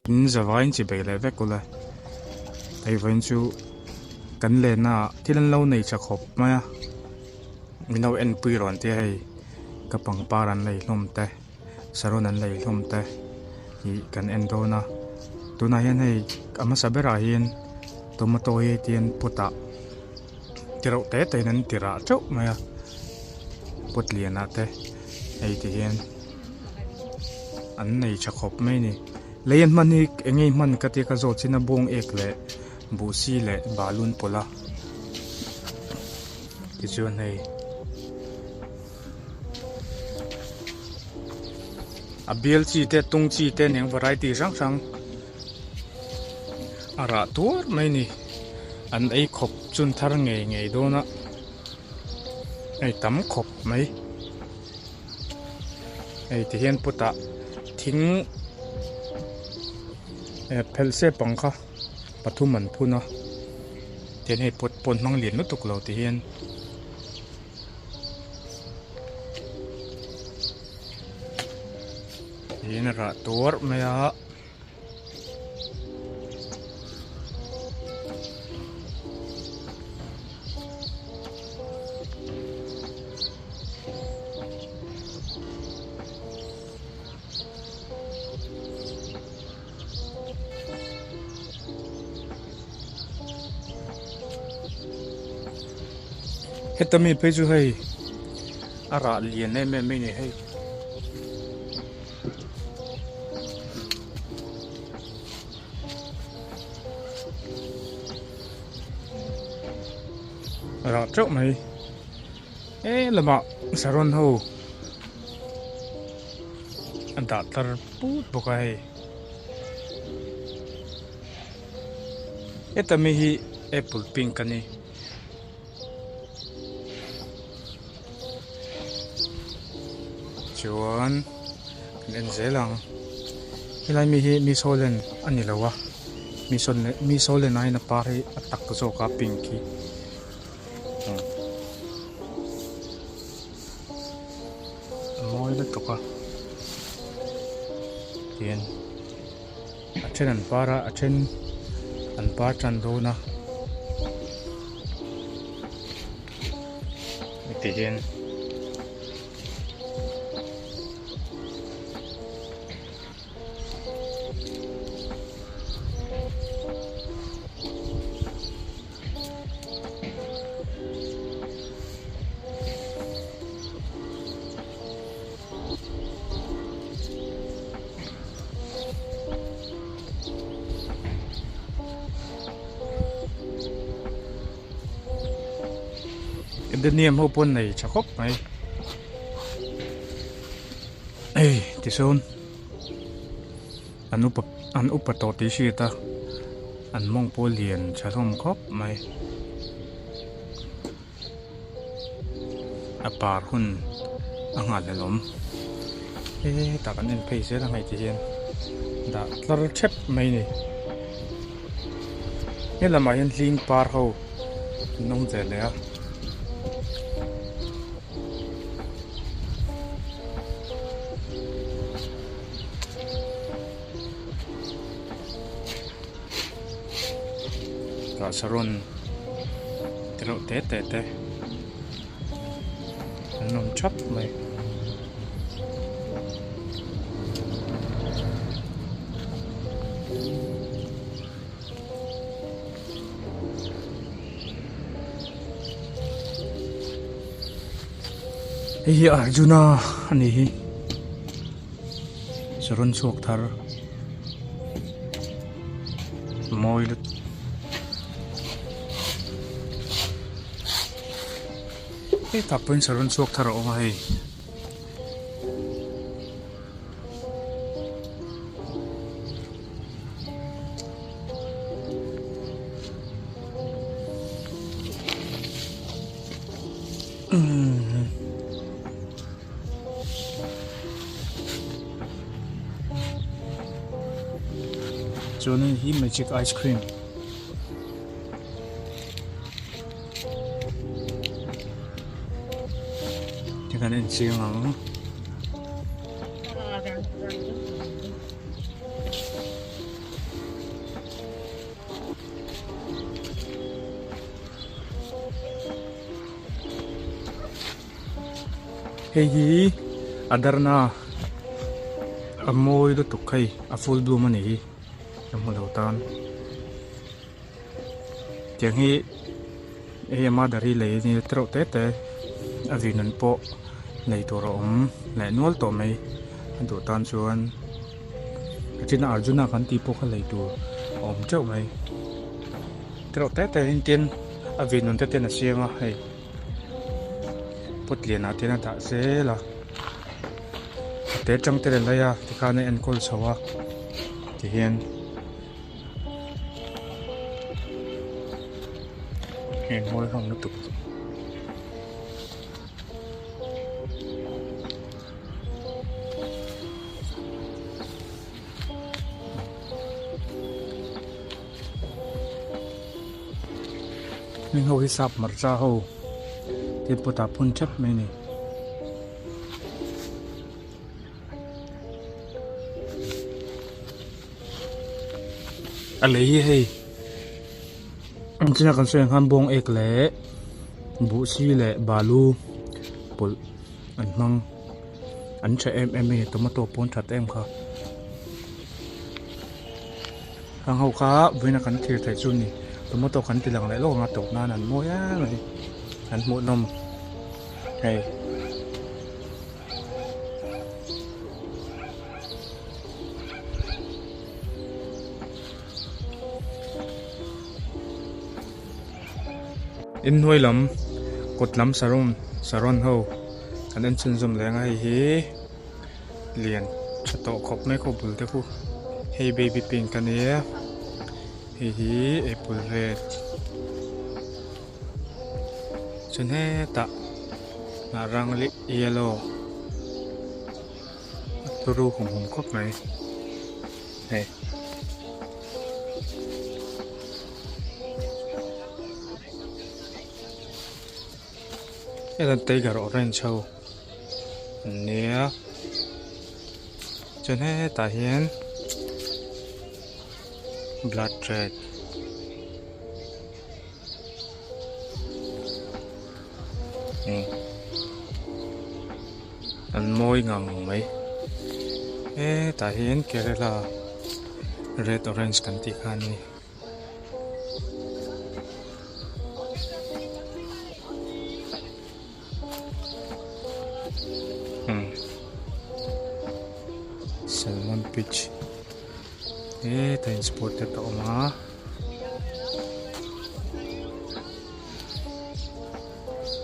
In zavaiin chi bei leh vek ula hei vawiin chu kan lenna ah thil an lo nei tha khawp mai a min lo enpui rawn te hei ka pangpar an lei hlawm te saron an lei hlawm te ih kan en dawn a tunah hian hei a hmasa berah hian tomato hi tihian pot ah ti reuh te te in an ti rah teuh mai a pot lian ah te hei ti hian an nei tha khawp mai a ni lei an hman hi eng nge hman ka tia ka zawt chin a bawng ek leh buhsi leh balun pawlh a tichuan hei a bial chi te tung chi te aniang variety hrang hrang a rah tuar mai a ni an ei khawp chun thar ngei ngei dawn a hei tam khawp mai. Hei ti hian putah thing eh phelh sep ang kha pathum an phun a tihian hei pot pawn hmang lian lutuk lo ti hian tihian a rah tuarh mai a. Heta mi phei chu hei a rah lian em em mai a ni hei. Rah teuh mai he lamah saron ho a dah tlar put bawk a hei heta mi hi apple pink a ni. Chuan kan en zel ang helai mi hi misolen a ni lo a misolen aiin a par hi a tak zawk a pink hi a mawi lutuk a tihian a then an par a a then an par tan dawn a ti hian Daniam ho pawn nei tha khawp mai hei tisawn an upa an upa tawh tih hriat a an mawng pawh lian tha hlawm khawp mai. A par hun a nghal hlawm hetah kan en phei zel ang hei ti hian dah tlar thep mai a ni he lamah hian hling par ho an awm ve leh a. Tah saron te reuh te te te an awm thap mai. Hei hi Arjuna a ni hi saron chhuak thar. Mawi lut hei tak pawhin saron chhuak thar a awm a hei. Chuan hei hi magic ice cream te kan en chiang ang. Hei hi a darna a mawi lutuk hei a full bloom a nih hi ka hmu lo tan tiang hi hei a mother hi lei a nia tereuh te te a vin an pawh lei tur a awm leh nual tawh mai a duh tan chuan a then a arjuna kan tih pawh kha lei tur a awm teuh mai tereuh te te in tin a vin nun te ten a siam a hei. Pot lianah te hian a dah zel a a te tang te leh lai a tikhan a enkawl chho a tihian heng mawi hlawm lutuk. Hming ho hi sap hmarcha ho te pot ah phun thep mai a ni. A lei hi hei ang china kan sawi ang khan bawng ek leh buhsi leh balu pawlh an hmang an tha em em a ni tomato pawh an that em kha. Hang ho kha vawiin a kan thlir theih chu ni tomato kan ti lang leh lawk ang a tawp nan an mawi em mai an hmuhnawm hei. Inhnuai lam kawt lam saron saron ho kan en chhunzawm leh ang a hei hi. Lian tha tawh khawp mai khaw bul te khu hei baby pink a nia hei hi apple red chuan hetah hnah rang leh yellow a turu hum hum khawp mai hei. Heta tiger orange ho an nia chuan hetah hian blood red an mawi ngang mai hetah hian kerala red orange kan tih kha an ni. Salmon peach hetah hian spotted a awm a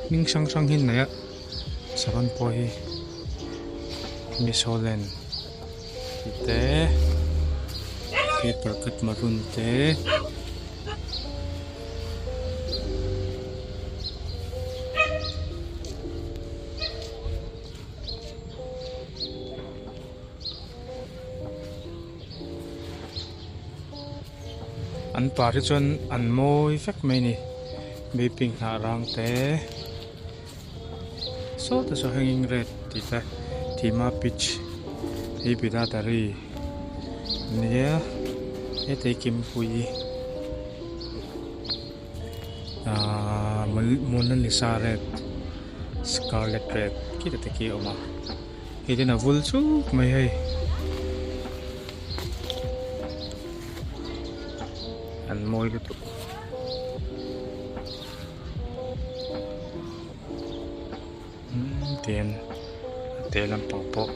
hming hrang hrang hi an nei a saron pawh hi misoland. Tih te paper cut maroon te an par hi chuan an mawi vek mai a ni baby hnah rang te. Sawtah saw hanging red tih te thima pitch hi biradari ania heta hi kimpuii ahh monalisa red scarlet red khi te khi a awm a hei hian a vul chuk mai hei an mawi lutuk. Tin a te lampang pawh.